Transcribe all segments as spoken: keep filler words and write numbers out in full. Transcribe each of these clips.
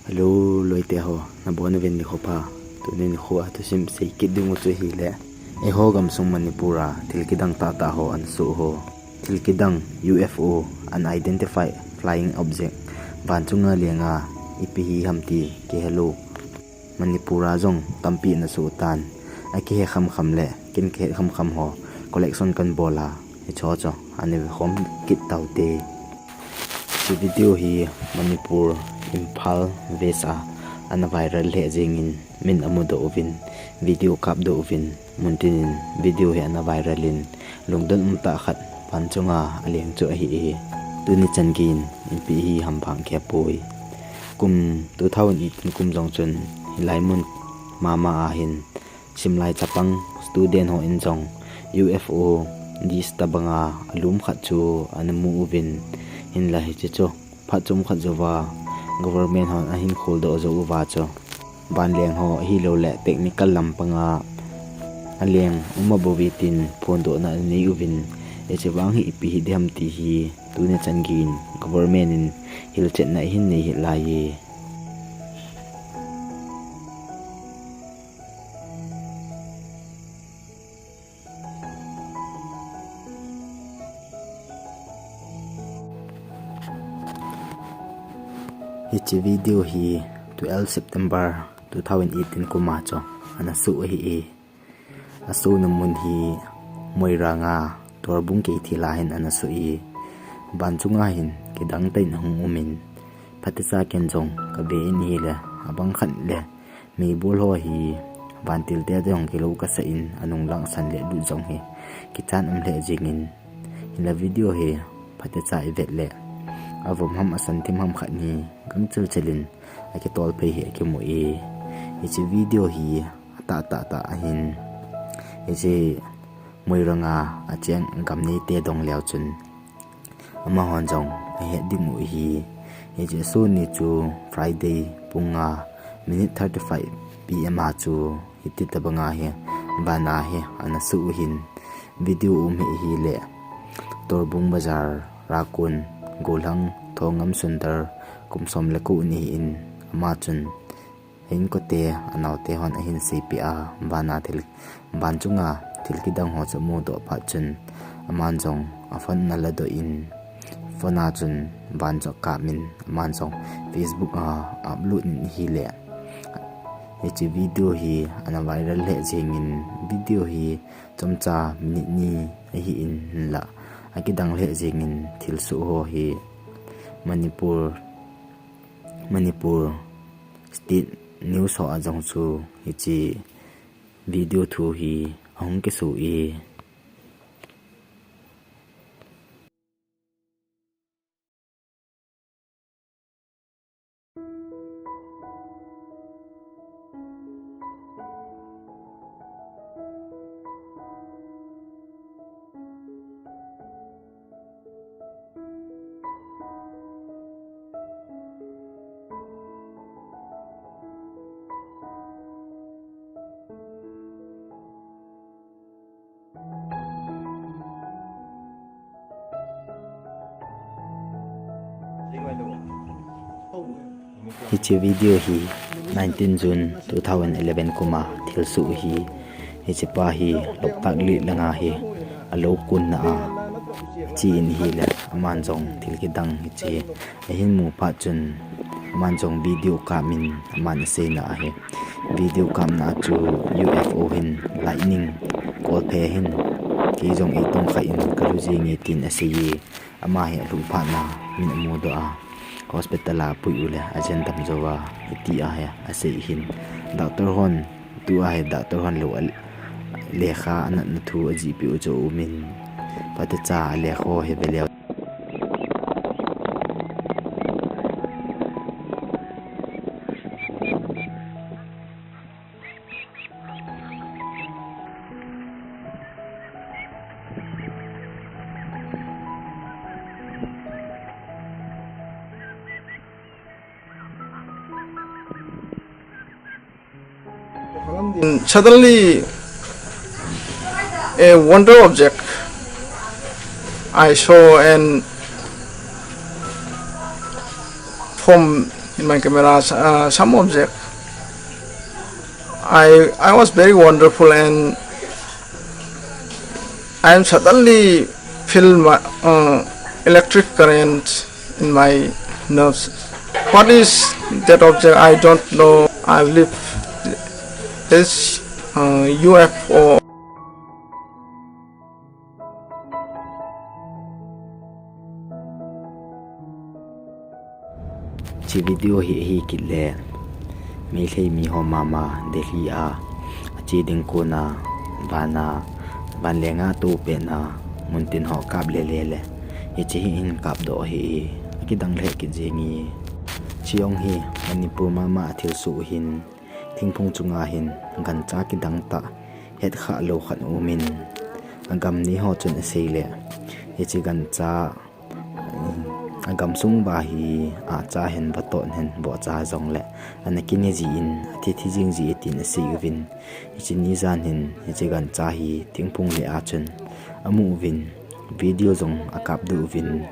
Hello, loite ho, nabon uvin nikho pha. Tuni nikho a thusim seikit ding u chu ahile, eiho gamsung Manipur a thil kidang tahtah ho ana soh ho. Thil kidang U F O, Unidentified Flying Object, van chunga lenga ipi hi ham ti kihelou. Manipur a jong tampi ana soh tan. Akihe khamkham le kin kihe khamkham ho collection kan bol a, hicho chu ana vekhom kit taute. Hiche video hi Manipur, Imphal West a ana viral lheh jengin, min amudoh uvin, video kapdoh uvin, muntin in video hi ana viral in, lungdon umtah khat van chunga aleng chu ahi e. Tuni chan geiyin ipi hi ham pha khe poi. Kum two thousand eighteen kum jong chun hilai mun mama a hin simlai chapang student hon jong U F O disc tobanga alum khat chu ana mu uvin, hinla hiche chu phatchom khat jouva government hon ahin kholdoh jou uva chu vanleng ho ahilouleh technical lampanga aleng um abouve tin phondohna anei uvin, hiche vang hi ipi hi ding ham ti hi tuni chan geiyin government in hilchetna ahin nei hih lai e. Hiche video hi twelve September two thousand eighteen kuma chu ana soh ahi e. Asohna mun hi Moirang a Torbung keithel a hin ana soh e. Van chunga hin kidang tah in ahung umin, phatecha ken jong kave in ahile, abang khat le meibol ho hi vantil te jong kilou kasah in anung lang san le lut jong hi kichat um lheh jengin, hinla video hi phatecha ivet le avom ham asan thim ham khat hi gangchel chel in akitol phei hi akimu e. Hiche video hi atahtah tah ahin, hiche Moirang a acheng gam neite dong leu chun amahon jong ahet ding u ahi. Hiche asoh ni chu Friday pung nga minute thirty-five P M a chu hiti tobanga hi van a hi ana soh u ahin, video um hi ahile Torbung Bazar, Rakun, Golhang, Thongam Sundar, kum som le ko ni in, ama chun a-inkote, anaote hon ahin seipeh a, van a thil, van chunga thil kidang ho chu amudoh phat chun, aman jong a phone ana ladoh in, phone a chun van chu akap in, aman jong Facebook a upload in ahile, hiche video hi ana viral lheh jengin, video hi chomcha minute ni ahin, hinla akidang lheh jengin, thilsoh ho hi Manipur, Manipur State News ho a jong chu hiche video thu hi ahung kisoh e. Hiche video hi nineteen June two thousand eleven kuma thilsoh ahi. Hiche pa hi Loktak Lake langa hi alou kunna a ache in ahile, aman jong thil kidang hiche ahin mu phat chun, aman jong video kap in aman aseina ahi. Video kapna a chu U F O hin lightning kolphe ahin, kei jong eitongkha in kalhu jenge tin aseiye. Ama hi alhuh phat na min amudoh a, hospital a apui u le ajen dam jou a, hiti ahi asei ahin. Doctor hon, tu ahi doctor hon lou a, lekha anatna thu ajihpeh u chu aumin, phatecha a lekha ho hi veleu. Suddenly, a wonder object I saw, and from my camera, uh, some object. I I was very wonderful, and I am suddenly feel my uh, electric current in my nerves. What is that object? I don't know. I believe it's uh, U F O. Hiche video hi ahi kit le, Meitei mi ho mama Delhi a, ache ding kona, vana, vanlenga tou pet na, muntin ho kap le le le. Hiche hi hin kap doh hi, akidang le kit jing e. Hiche jong hi, Manipur mama a thilsoh hin, thingphung chunga hin, gancha kidang tah, het kha lou khat um in, agam ni ho chun asei le, hiche gancha, agam sung uva hi, acha hin vatot hin, vohcha jong le, ana kine ji in, athi thi jing ji e tin asei uvin, hiche ni jan hin, hiche gancha hi, thingphung le a chun, amu uvin, video jong akap doh uvin,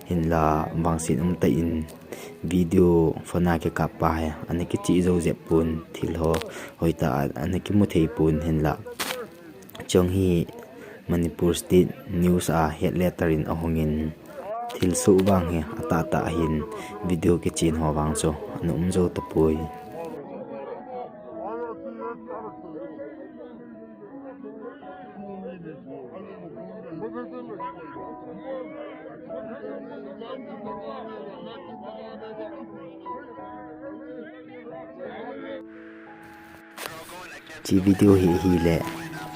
hinla vangset um tah in, video phone a kikap pa hi, ana kichih jou jep pon, thil ho, hoitah a, ana kimu thei pon hinla. Hiche jong hi Manipur State News a head letter in ahung in, thilsoh vang hi atahtah ahin, video kichen ho vang chu ana um jou tapoi. Hiche video hi ahile,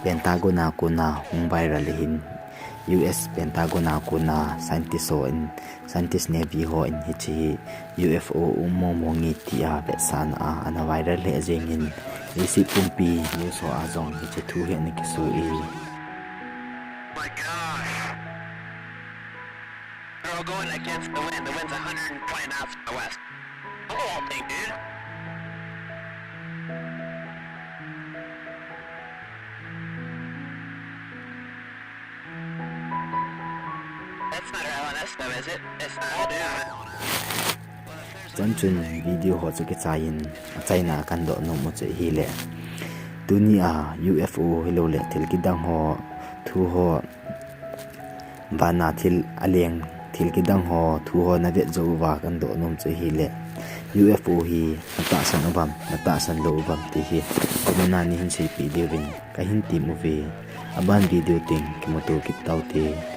Pentagon a kona hung viral ahin, U S Pentagon a kona scientist ho in, scientist Navy ho in hiche hi U F O um mong mong e tia vetsahna a ana viral lheh jeng in, leiset pumpi news ho a jong hiche thu hi ana kiso e. My gosh. They're all going against the wind. The wind's a hundred and twenty miles from the west. Look at that thing, dude. That's not our L N S though, is it? It's not. I'll do it. Chun chun video ho chu kichai in, achaina a kadoh nom u chu ahile, tuni a U F O hilou le thil kidang ho thu ho, vana thil aleng, thil kidang ho thu ho navet jou uva kadoh nom chu ahile, U F O hi natahsan uvem, natahsan lou uvem ti hi comment a neihin seipeh diuvin kahin tem uve. Aban video teng kimuto kit taute.